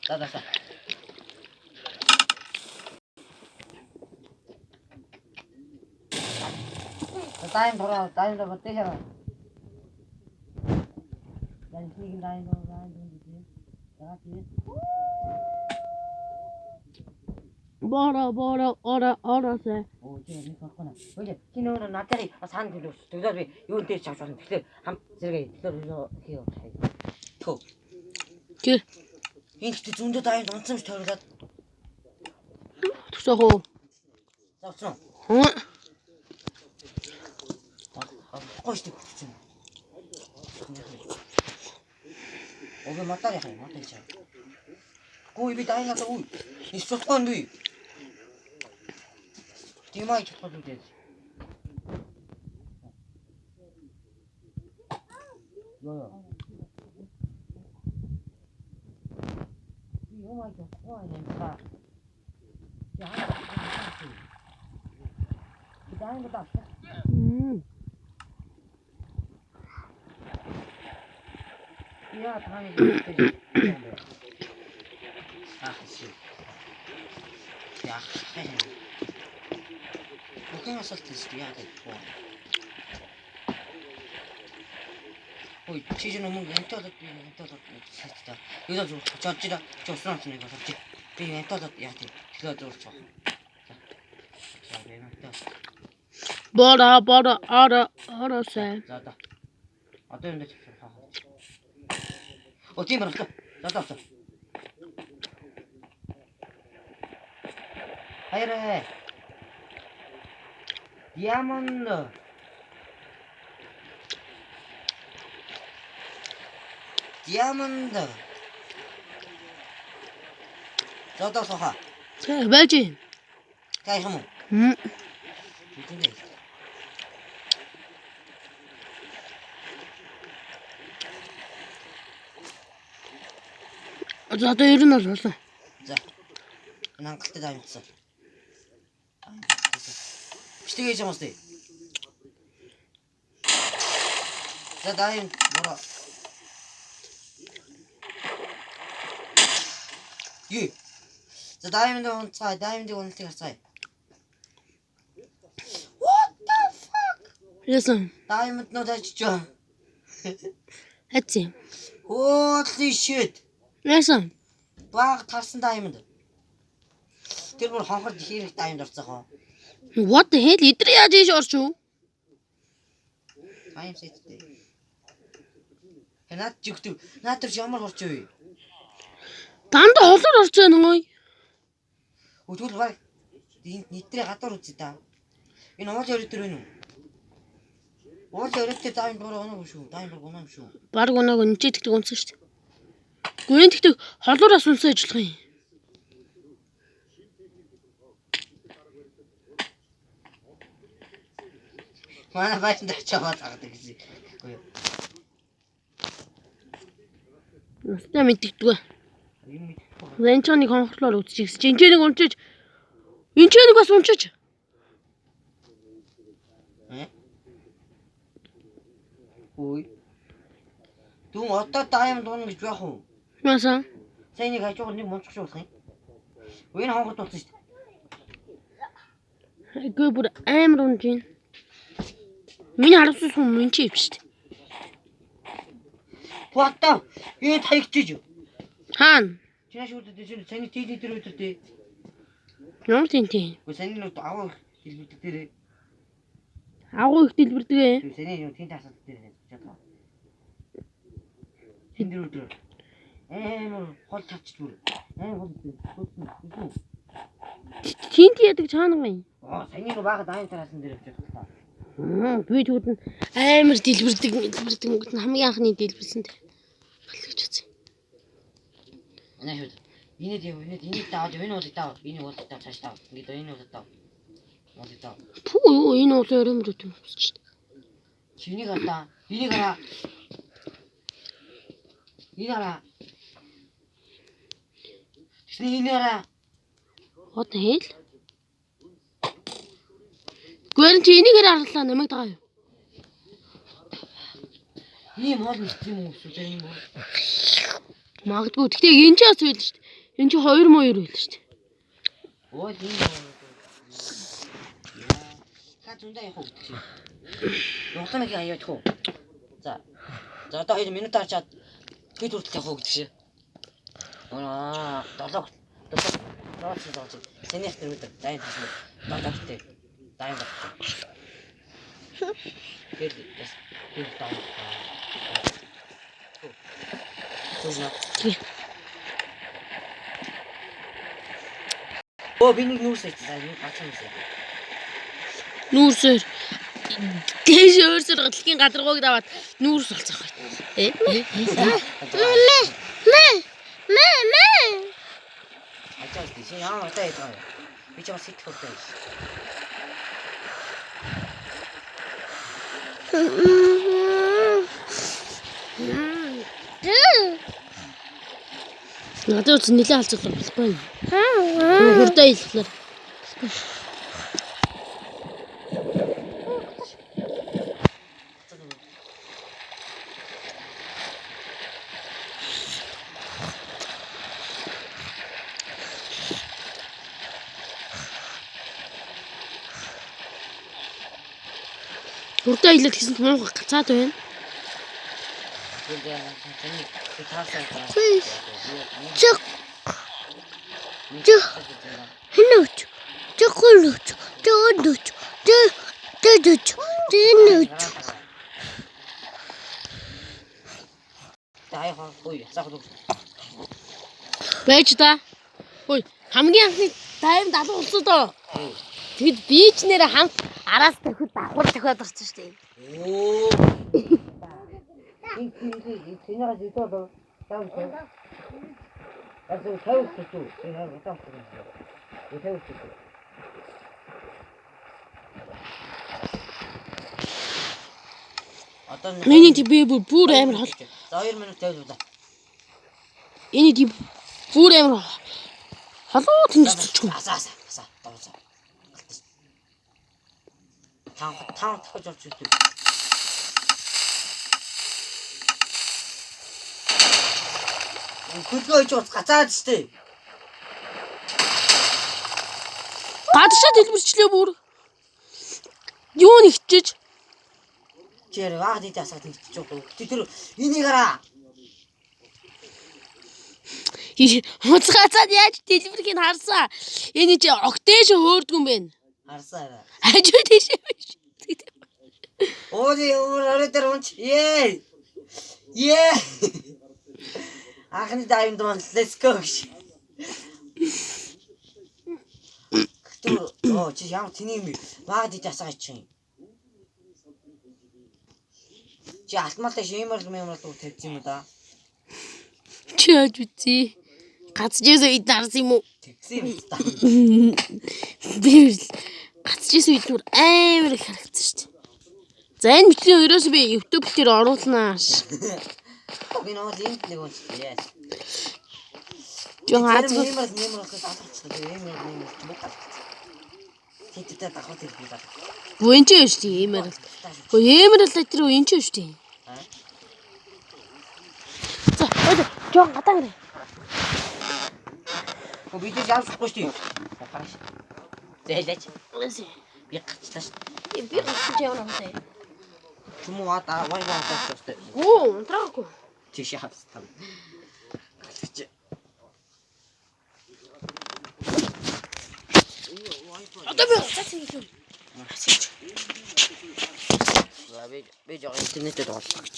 За за за. За дайм дураа, дайм дураа дээшээ. За нэг дайм дураа, дайм дураа. За тий. Бора бора ора ора сэ. Оо чи нэг байхгүй наа. Үгүй чи нөгөө надаарыг саанд хөлөөс. Тэгээд би юун дээр чавч болно. Тэгэхээр хам зэрэг тэгэхээр юу хийв. Төө. Тэр Энэ ихтэй зөндөө дайм унтсан биш тойруулаад. төсөөх үү? За уцсан. Хм. Авахгүй шүү дээ чинь. Ого матаар яах юм матаар чаа. Гүй би дайм надаа үе. Ис чадахгүй юм би. Тийм аа чадахгүй юм дээ. Йоо. Би юм аа чадахгүй юм та. Яа. Би дайм надаа. Мм. 야, 다음에 아, 씨. 야, Бүхэн асуулт хийсэн яа гэдэг. Ой, чи ч өмнө энтолод би энтолод гэж та. Юу зүг чочира чосон нэг болчих. Би энтолод яа тийм. Тэгэхээр зурч байгаа. За. За, би энтолод. Бора бора ора ора сэ. За за. Одоо юм дээр чавах. О тийм байна. За за за. Хайраа. Диамонд. Диамонд. За за саха. Сэ байж. Кай юм уу? Хм. Үгүй. За одоо ер нь бол болоо. За. Энэ хангалттай давмцсан. Бичлэг хийж байгаа юм уу? За дайм бороо. Юу? За даймд унцгаая, даймдыг уналтыг харцгаая. What the fuck? Яасан. Даймд нууд ажиж байгаа. Хаци. Holy shit. Яасан. Баг тарсан даймд. Тэр бүр хонхорд хийрэх даймд орцоохоо. What the hell? Эдгээр яаж ийш орч юу? Time set дээ. Наад жигдэг. Наад тэр ямар хурц юу? Дандаа холоор орч байгаа нөө. Тэгвэл баг энд нийтрээ гадуур үзье та. Энэ уул өрөө дээр байна уу? Уул өрөө дээр дайм дураа унаагүй шүү. Дайм дураа унаагүй шүү. Барг унааг энэ тэгдэг унсан шүү дээ. Гүн энэ тэгдэг холуураас унсан ажиллах юм. Манай баян дээр чаваа заадаг гэсэн. Үгүй юу. Настай мэддэгдгүй. Юм мэдэхгүй. Энэ ч нэг хонхорлоор үзчих. Энд ч нэг унчиж. Энд ч нэг бас унчиж. Э? Үй. Түн одоо дайм дуuna гэж байх уу? Яасан. Сайн нэг хажуугаар нэг мунчих шиг болох юм. Үгүй энэ хонхорд болсон шүү дээ. Үгүй бүр амар унж байна. Миний харуулсан сум минь чи ивч шүү дээ. What the? Энэ таягчиж. Хаана? Чи нааш үлдээ чи саний тийд дээр үлдээ. Ямар тийм тийм. Үгүй саний нүд агуу хэлбэлдэг дээр. Агуу их дэлбэрдэг ээ. Тэр саний юу тийм тасалт дээр чадгаа. Тэн дээр үлдээ. Амар хол тавчиж бүр. Амар хол үлдээ. Тинт яадаг чаана юм. Аа саний нөө бага даан тараасан дээр явчих та. Би тэгвэл нь амар дэлбэрдэг, дэлбэрдэг мөнгөт нь хамгийн анхны дэлбэрсэн дээр. Балгаж үзье. Нааш үлдээ. Инээд яв, инээд энийг даваад, энэ уулыг дав, энэ уулыг дав, цааш дав. Ингээд энэ уулыг дав. Уулыг дав. Пүү юу энэ уул өрөөмөр үт юм шүү дээ. Чи энийг хардаа. Энийг хараа. Энийг хараа. Тэгсэн энийг хараа. What the hell? Гүрэн чи энийг хэр харлаа намайг дагаа юу? Ийм хоол нэгт юм уу эсвэл ийм уу? Магадгүй. Гэхдээ энэ ч бас байл шүү дээ. Энд чи 2 моёр байл шүү дээ. Өө тийм үү. Та зундаа явах уу гэдэг шиг. Нуглаа нэг аяа уу. За. За одоо 2 минут харчаад хэд хүртэл явах уу гэдэг шиг. Аа, 7 7 7 7. Сэний хатар мэдэр. Дайн тасна. Догтой. Дайн догтой. Тэр яс тэр дайн. Түшнэ. Оо би нэг нүүрс хийсэн. За нэг гац нүүрс. Нүүрсээр дээш өөрсөр дэлхийн гадаргууг даваад нүүрс болцох бай. Э? Мэ Мэ мэ мэ. Ачаас тийш ямар удаа хийж байгаа юм. Би ч бас сэтгэх удаа хийж. Надад ч нэлээд халцлаа болохгүй юм. Хурдаа хэлэхлээр. Хурдаа хэлэх гэсэн муухай гацаад байна. Чик. Чик. Хинүүч. Чикүлүч. Чөөдүч. Тэ тэдүч. Тэнүч. Байж та. Хөөе, хамгийн анхны тайм 70 болсон доо. Тэгэд би ч нэрэ хамт араас дахиад давхар дахиад орсон шүү дээ. Оо. Энэгээ зүйдээ болов. Тав тав. Асуу тав төтөө. Энэ тав төтөө. Тав төтөө. Одоо Миний тий би бүр амар хол. За 2 минут тавилаа. Энэ тий бүр амар холуу тэнцэлчихв. Аса аса аса давсаа. Тав тав дахиж орж ирдэг. Хөдөлгөөн хийж уц гацаад штэ. Гадшаа дэлбэрчлээ бүр. Юу нэгчиж? Чи яар ваг дийд асаад нэгчиж байгаа. Чи тэр энийг хараа. Хуцгаацаад яаж дэлбэрхийг харсан. Энэ чи огтээш хөөрдгүн бэ. Харсаа. Хажуу тийшээ биш. Уули өөр орой дээр унч. Ее. Ее. Анхны дайм дуун let's go гэж. Гэтэ оо чи ямар тэний юм бэ? Ваг дийд асаад чинь. Чи алтмалтай шимэр мэмэр дуу тавьсан юм уу да? Чи яаж үтсий? Гацжээс үед харсан юм уу? Тэгсэн юм та. Би гацжээс үед бүр амар их харагдсан шүү дээ. За энэ бичлэгийг ерөөсөө би YouTube дээр оруулнаа. Би нөгөө энд нэг унч. Яа. Жон аз мэмэр мэмэр болоход алгачлаа. Тэгээ мэмэр мэмэр ч муу галгац. Тэдтэй давхар тэр би галгац. Бүү энэ ч юу шүү дээ иймэр л. Өө иймэр л тэр үү энэ ч юу шүү дээ. За ой жон гадаа гэрээ. Гөө бид явахгүй шүү дээ. Гараш. Зээлээч. Би гачлаа шүү. Би гацж явна юм даа. Чүм уу аа вай вай тавьчихсан. Гүү унтраагүй. Тийш хавстан. Галгач. Одоо би гацж хийх юм. За би би жоо интернетэд оллоо гэж.